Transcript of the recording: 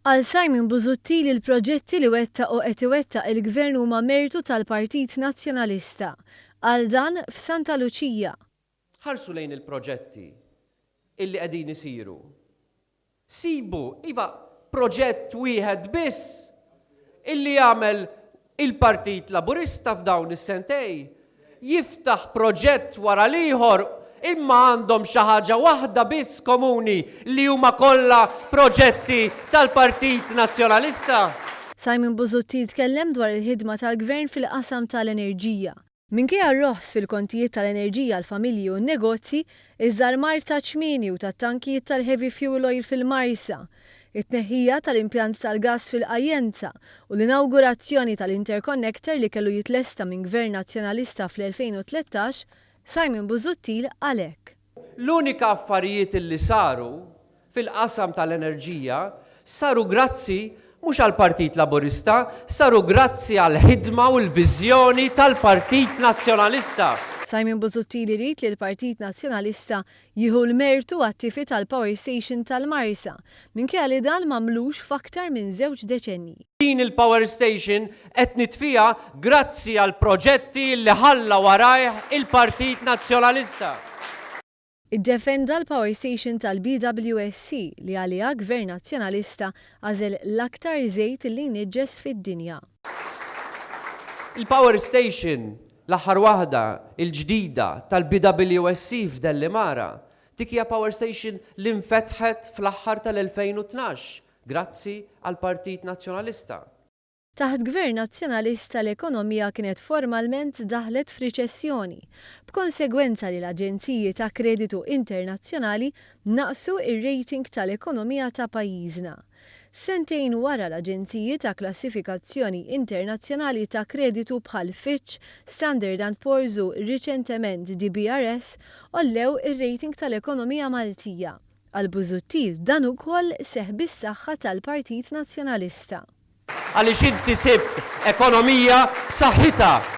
Għal Simon Busuttil il-proġetti li wettaq u qed iwettaq il-Gvern huma mertu tal-Partit Nazzjonalista. Qal dan f'Santa Luċija. Ħarsu lejn il-proġetti illi qegħdin isiru. Sibu, iva, proġett wieħed biss illi għamel il-Partit Laburista f'dawn is-sentej. Jiftaħ proġett wara l-ieħor imma għandhom xi ħaġa waħda biss komuni li huma kollha proġetti tal-Partit Nazzjonalista. Simon Busuttil tkellem dwar il-ħidma tal-Gvern fil-qasam tal-enerġija. Minkejja r-roħs fil-kontijiet tal-enerġija għall-familji u n-negozji, iż-żarmar ta' ċmieni u tat-tankijiet tal-heavy fuel oil fil-Marsa, it-tneħħija tal-impjant tal-gass fil-Qajjenza u l-inawgurazzjoni tal-interconnector li kellu jitlesta minn Gvern Nazzjonalista fl-2013, Simon Busuttil qal hekk. L-unika affarijiet li saru fil-qasam tal-enerġija saru grazzi mhux għall-Partit Laburista, saru grazzi għall-ħidma u l-viżjoni tal-Partit Nazzjonalista. Simon Busuttil irid li l-Partit Nazzjonalista jieħu l-mertu għat-tifi tal-power station tal-Marsa, minkejja li dan m'għamlux f'aktar minn żewġ deċennji. Din il-power station qed nitfiha grazzi għall-proġetti li ħalla warajh il-Partit Nazzjonalista. Iddefenda l-power station tal-BWSC li għaliha Gvern Nazzjonalista għażel l-aktar żejt li jniġġes fid-dinja. Il-power station, l-aħħar waħda, il-ġdida, tal-BWSC f'Dellimara, dik hija power station li nfetħet fl-aħħar tal-2012, grazzi għall-Partit Nazzjonalista. Taħt Gvern Nazzjonalista l-ekonomija kienet formalment daħlet f'riċessjoni, b'konsegwenza li l-aġenziji ta' kreditu internazzjonali naqqsu r-rating tal-ekonomija ta' pajjiżna. Sentejn wara l-aġenziji ta' klassifikazzjoni internazzjonali ta' kreditu bħal Fitch, Standard and Poor's u riċentement DBRS għollew ir-rating tal-ekonomija Maltija. Għal Busuttil dan ukoll seħħ bis-saħħa tal-Partit Nazzjonalista. Għaliex inti sibt ekonomija b'saħħitha.